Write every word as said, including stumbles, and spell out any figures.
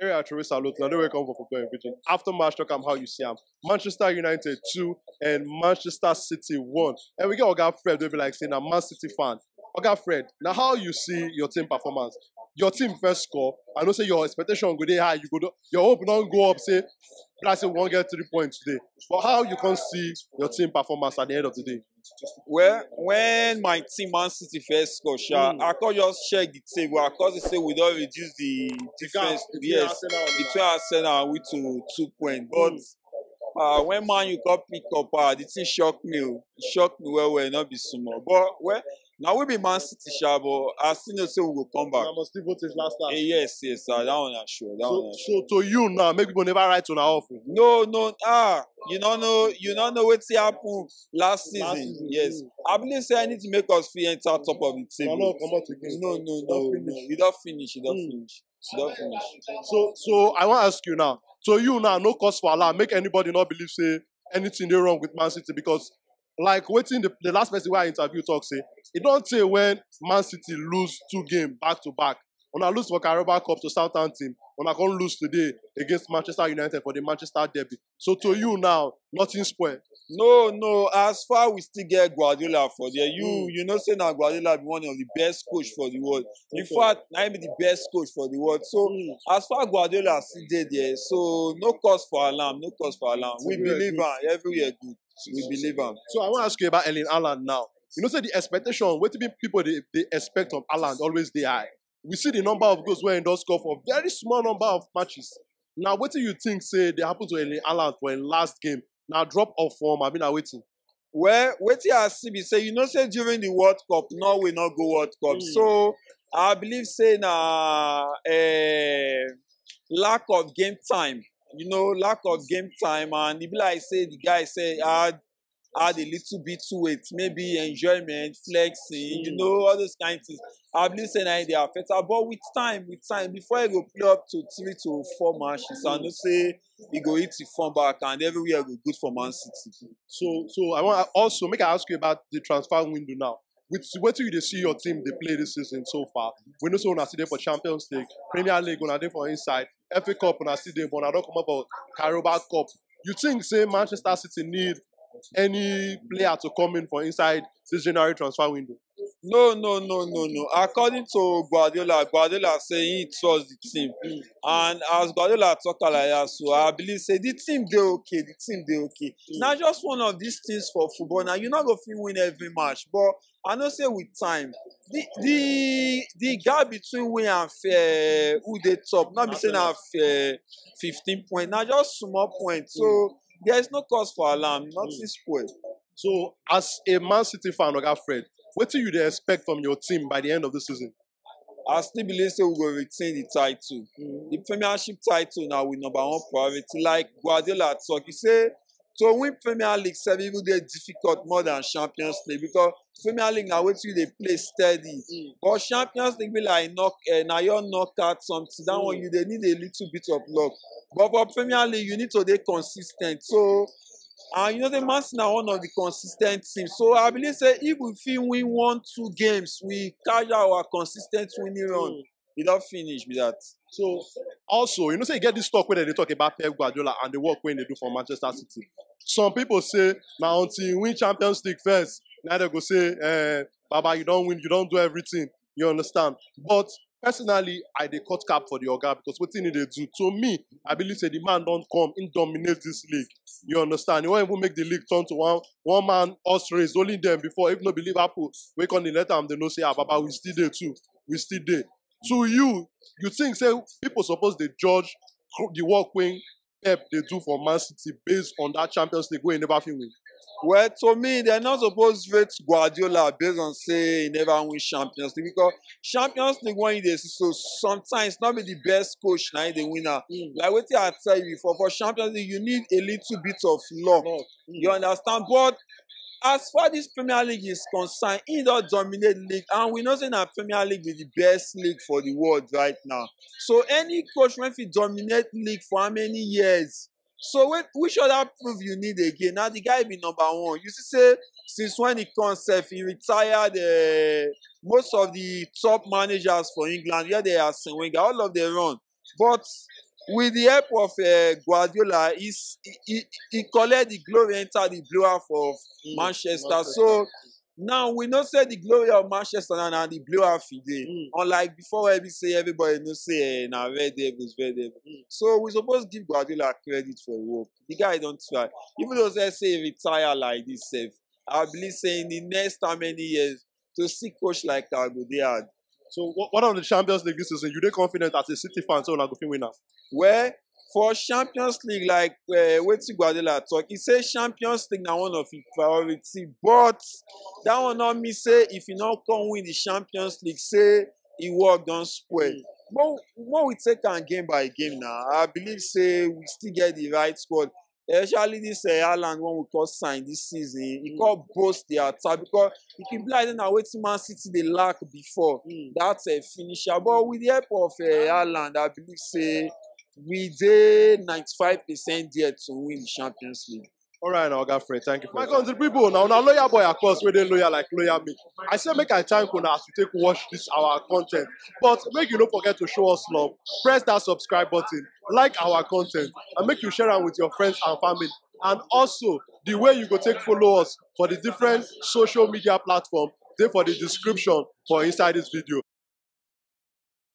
Area Teresa Lot, now they welcome for Football Vision. After match, talk am how you see am. Manchester United two and Manchester City one. And we get Oga Fred, will be like saying a Man City fan. Oga Fred, now how you see your team performance? Your team first score. I know say your expectation go dey high. You go do, your hope don't go up. Say, plus you won't get three points today. But how you can see your team performance at the end of the day? Well, when my team Man City first score, sha, mm. I could just check the table. I could say we don't reduce the difference. Yes, between Arsenal and we to two points. But mm. uh, when Man U got pick up, uh, the thing shocked me. Oh. It shocked me well, well, not be small. But well, now we be Man City, sha, but I still know say we go come back. I must still vote his last last. Eh, yes, yes, sir. That one I sure. That so, one I sure. So to you now, maybe we never write on our offer. No, no, ah, you don't know, you don't know what happen last season. Last season yes, mm. I believe say I need to make us feel enter top of the table. No, no, no, no, no. You don't finish. You don't mm. finish. You don't finish. So, so I want to ask you now. So you now, no cause for alarm. Make anybody not believe say anything dey wrong with Man City because like waiting the, the last person where I interview talk say it don't say when Man City lose two game back to back. When I lose for Carabao Cup to Southampton, when I can't lose today against Manchester United for the Manchester Derby. So to you now, nothing spoil. No, no. As far we still get Guardiola for there, you mm. you know say now Guardiola be one of the best coach for the world. In okay. fact, I be the best coach for the world. So mm. as far Guardiola still there, so no cause for alarm, no cause for alarm. So we believe good. Everywhere good. We believe him. So I want to ask you about Erling Haaland now. You know, say the expectation, what people they, they expect of Haaland always they high. We see the number of goals where he does score for a very small number of matches. Now, what do you think say they happen to Erling Haaland for a last game? Now, drop off form. I mean, I waiting. Well, what I see be say, you know, say during the World Cup, no, we not go World Cup. Mm. So I believe say na uh, lack of game time. You know, lack of game time, and e be like say the guy say I had had a little bit to it, maybe enjoyment, flexing, mm. you know, all those kind of things. I believe say na they affect her, but with time, with time, before you go play up to three to four matches, mm. I know say you go hit the form back and everywhere go good for Man City. So, so I want also make I ask you about the transfer window now. With what you they see your team they play this season so far. We know so on there for Champions League, Premier League, on there for inside, F A Cup, on there, but I don't come up for Carabao Cup. You think say Manchester City need any player to come in for inside this January transfer window? No, no, no, no, no. According to Guardiola, Guardiola say he trusts the team. And as Guardiola talk like that, so I believe say the team they okay, the team they okay. Mm. Now just one of these things for football. Now you not go feel win every match, but I know say with time, the the the gap between we and fair who they top, not be saying have fair fifteen point. Now just small point. So mm. there is no cause for alarm, nothing mm. spoil. So as a Man City fan, Oga Fred, what do you they expect from your team by the end of the season? I still believe say we go retain the title. Mm. The Premiership title now with number one priority. Like Guardiola talk, he say to win Premier League sef even dey difficult more than Champions League because Premier League na wetin you dey play steady. Mm. But Champions League be like knock uh, na your knockout something. That mm. one you dey need a little bit of luck. But for Premier League, you need to dey consistent. So and you know the Man City na one of the consistent teams. So I believe say if we fit win one, two games, we carry our consistent winning run. Mm. E don finish be that. So also, you know say you get this talk where they talk about Pep Guardiola and the work when they do for Manchester City. Some people say now until you win Champions League first, now they go say, eh, Baba, you don't win, you don't do everything. You understand? But personally, I dey cut cap for the Oga because what thing they do to me, I believe say the man don't come and dominate this league. You understand? He won't even make the league turn to one one man horse race. Only them before, if no be Liverpool, we can let them. They know say, ah, Baba, we still there too. We still there. To you, you think say people suppose they judge the work when Pep they do for Man City based on that Champions League where he never fit win? Well, to me, they're not supposed to rate Guardiola based on say he never win Champions League because Champions League when they so sometimes not be the best coach now the winner. Mm. Like what I tell you before, for Champions League you need a little bit of luck. Mm. You understand? But as far this Premier League is concerned, he don't dominate league, and we know say na Premier League be the best league for the world right now. So any coach when he dominate league for how many years? So when, which other proof you need again? Now the guy be number one. You see say since when he concept he retired uh, most of the top managers for England, where they are Arsene Wenger, all of them run. But With the help of uh, Guardiola, he, he, he collect the glory, enter the blower for Manchester. So now we know say the glory of Manchester now na the blower fit dey. Unlike before, where we say everybody know say eh, na Red Devils, Red Devils. So we suppose give Guardiola credit for the work. The guy don try. Even though they say he retire like this sef, I believe say in the next how many years to see coach like that go dey hard. So what, what of the Champions League this season? You dey confident as a City fan, so una go fit win am? Well, for Champions League, like uh, wetin Guardiola talk, he say Champions League na one of his priority, but that one no mean say if you no come win the Champions League, say e work don spoil. But when we take am game by game now, I believe say we still get the right squad. Especially this uh, Haaland one we call sign this season, he call boost the attack because e be like na wetin Man City dey lack before that uh, finisher. But with the help of uh, Haaland, I believe say we dey ninety-five percent there to win the Champions League. All right, now, Oga Fred, thank you for my country people. Now, now, loyal boy, of course, we dey loyal like loyal me. I say make I thank una as you take watch this our content, but make you no forget to show us love. Press that subscribe button, like our content, and make you share am with your friends and family. And also, the way you go take follow us for the different social media platform dey for the description for inside this video.